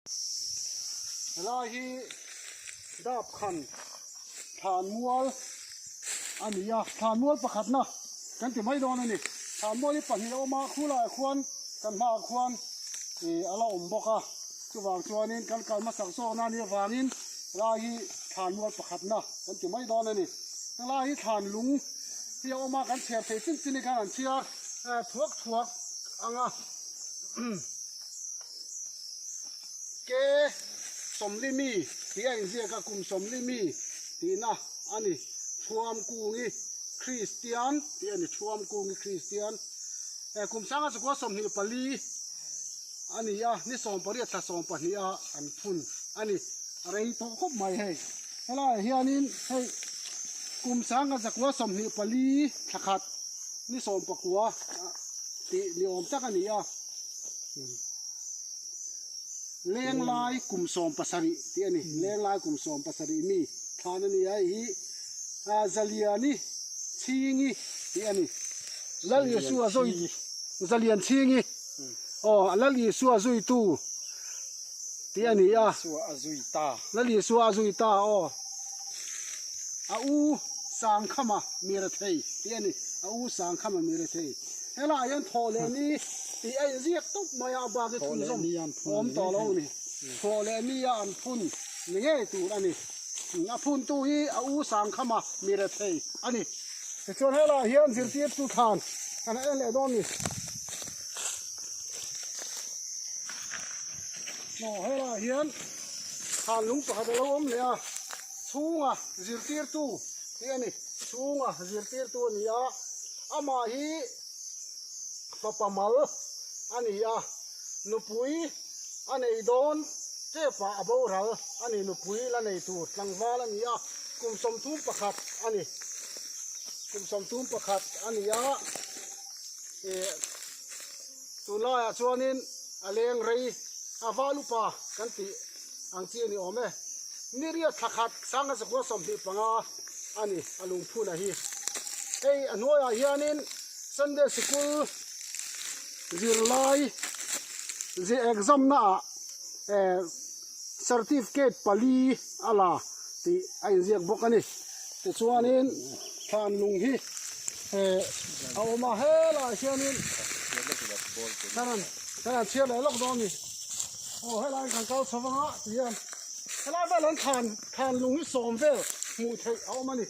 Helai hi dap khan thlan mual a ni a, thlan mual pakhatna kan ti mai dawn a ni. Thlan mual hi pahnih a awm a, khulaiah khuan kan hmaah khuan ih a la awm bawk a, chuvang chuanin kan kal hmasak zawkna a nih avangin helai hi thlan mual pakhatna kan ti mai dawn a ni. Helai hi thlan lung hi a awm a, kan chhiar thei chin chin hi khan an chhiar thuak thuak ang a. Ke sawmli mi tih a inziak a, kum sawmli mi tihna a ni. Thuam kungi Kristian tih a ni, Thuam kungi Kristian. Kum sanga chukua 24 a ni a, ni 18 thla 12 a an phun a ni. A rei tawh khawp mai hei. Helaiah hianin hei kum sanga zakua 24 thla khat ni 19 tih ni awm tak a ni a. Lenglai kum 17 tih a ni. Lenglai kum 17 mi thlan a ni a, hei hi Zaliani Chhingi tih a ni. Lal Isua zui Zalian Chhingi aw Lal Isua zuitu tih a ni a. Lal Isua a zui ta aw. A u Sangkhama mi rethei tih a ni. A u Sangkhama mi rethei. Helaiah hian thawh leh ni tih a inziak tawp mai a, a bak hi chhunzawm awm tawh lo a ni. Thawh leh ni a an phun ni ngei tur a ni. A phuntu hi a u Sangkhama mi rethei a ni. Tichuan helaiah hian zirtirtu thlan kan en leh dawn a ni. Aw helaiah hian thlan lung pakhat a lo awm leh a, chhunga zirtirtu tih a ni, chhunga zirtirtu a ni a, amah hi fapa mal a ni a, nupui a nei dawn tep ah a boral a ni, nupui la nei tur tlangval a ni a, kum 31 a ni, kum 31 a ni a, ih. Tunlaiah chuanin a leng rei a val upa kan tih ang chi a ni awm e. Ni riat thla khat sanga zakua 25 a ni a lungphuna hi. Hei a hnuaiah hianin Sunday Sikul zirlai zir exam naah eh certificate pali a la tih a inziak bawk a ni. Tichuanin thlan lung hi eh a awm a, helaiah hianin kan han chhiar leh lawk dawn a ni. Aw helaiah kan kal chho vang a tihian helai vel an thlan thlan lung hi sawm vel hmuh theih a awm a ni.